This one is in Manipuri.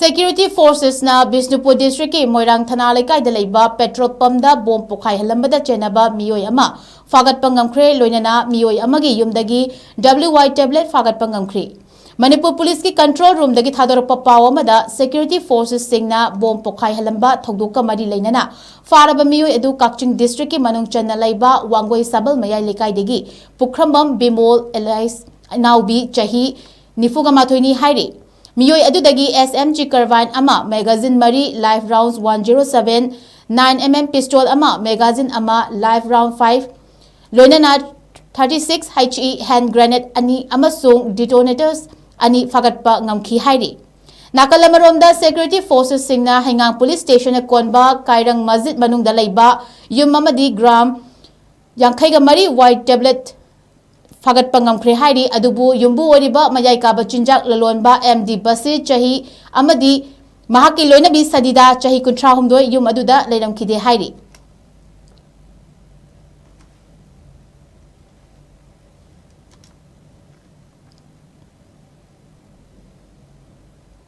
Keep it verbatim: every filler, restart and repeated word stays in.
Security Forcesꯅ ꯕꯤꯁꯅꯨꯄꯨꯔ districtꯀꯤ ꯃꯣꯏꯔꯥꯡ ꯊꯅꯥ ꯂꯩꯀꯥꯏꯗ ꯂꯩꯕ petrol pumpꯇ bomb ꯄꯣꯈꯥꯏꯍꯜꯂꯝꯕꯗ ꯆꯦꯟꯅꯕ ꯃꯤꯑꯣꯏ ꯑꯃ ꯐꯥꯒꯠꯄ ꯉꯝꯈ꯭ꯔꯦ꯫ ꯂꯣꯏꯅꯅ ꯃꯤꯑꯣꯏ ꯑꯃꯒꯤ ꯌꯨꯝꯗꯒꯤ W Y tablet ꯐꯥꯒꯠꯄ ꯉꯝꯈ꯭ꯔꯦ꯫ ꯃꯅꯤꯄꯨꯔ ꯄꯨꯂꯤꯁꯀꯤ control roomꯗꯒꯤ ꯊꯥꯗꯣꯔꯛꯄ ꯄꯥꯎ ꯑꯃꯗ, security forcesꯁꯤꯡꯅ bomb ꯄꯣꯈꯥꯏꯍꯜꯂꯝꯕ ꯊꯧꯗꯣꯛꯀ ꯃꯔꯤ ꯂꯩꯅꯅ ꯐꯥꯔꯕ ꯃꯤꯑꯣꯏ ꯑꯗꯨ ꯀꯛꯆꯤꯡ districtꯀꯤ ꯃꯅꯨꯡ ꯆꯟꯅ ꯂꯩꯕ ꯋꯥꯡꯒꯣꯏ ꯁꯥꯕꯜ ꯃꯌꯥꯏ ꯂꯩꯀꯥꯏꯗꯒꯤ ꯄꯨꯈ꯭ꯔꯝꯕꯝ ꯕꯤꯃꯣꯜ alias ꯏꯅꯥꯎꯕꯤ, ꯆꯍꯤ ꯅꯤꯐꯨꯒ ꯃꯥꯊꯣꯏꯅꯤ ꯍꯥꯏꯔꯤ꯫ ꯃꯤꯑꯣꯏ ꯑꯗꯨꯗꯒꯤ S M G carbine ꯑꯃ, magazine ꯃꯔꯤ, live rounds one zero seven, nine M M pistol ꯑꯃ, magazine ꯑꯃ, live round five, ꯂꯣꯏꯅꯅ thirty six H E hand grenade ꯑꯅꯤ ꯑꯃꯁꯨꯡ detonators ꯑꯅꯤ ꯐꯥꯒꯠꯄ ꯉꯝꯈꯤ ꯍꯥꯏꯔꯤ꯫ ꯅꯥꯀꯜ ꯑꯃꯔꯣꯝꯗ, security forcesꯁꯤꯡꯅ ꯍꯩꯉꯥꯡ police stationꯅ ꯀꯣꯟꯕ ꯀꯥꯏꯔꯪ ꯃꯁꯖꯤꯗ ꯃꯅꯨꯡꯗ ꯂꯩꯕ ꯌꯨꯝ ꯑꯃꯗꯤ gram ꯌꯥꯡꯈꯩꯒ ꯃꯔꯤ Y tablet ꯐꯥꯒꯠꯄ ꯉꯝꯈ꯭ꯔꯦ ꯍꯥꯏꯔꯤ꯫ ꯑꯗꯨꯕꯨ ꯌꯨꯝꯕꯨ ꯑꯣꯏꯔꯤꯕ ꯃꯌꯥꯏ ꯀꯥꯕ ꯆꯤꯟꯖꯥꯛ ꯂꯂꯣꯟꯕ M D ꯕꯁꯤꯔ, ꯆꯍꯤ ꯑꯃꯗꯤ ꯃꯍꯥꯛꯀꯤ ꯂꯣꯏꯅꯕꯤ ꯁꯗꯤꯗꯥ, ꯆꯍꯤ ꯀꯨꯟꯊ꯭ꯔꯥ ꯍꯨꯝꯗꯣꯏ, ꯌꯨꯝ ꯑꯗꯨꯗ ꯂꯩꯔꯝꯈꯤꯗꯦ ꯍꯥꯏꯔꯤ꯫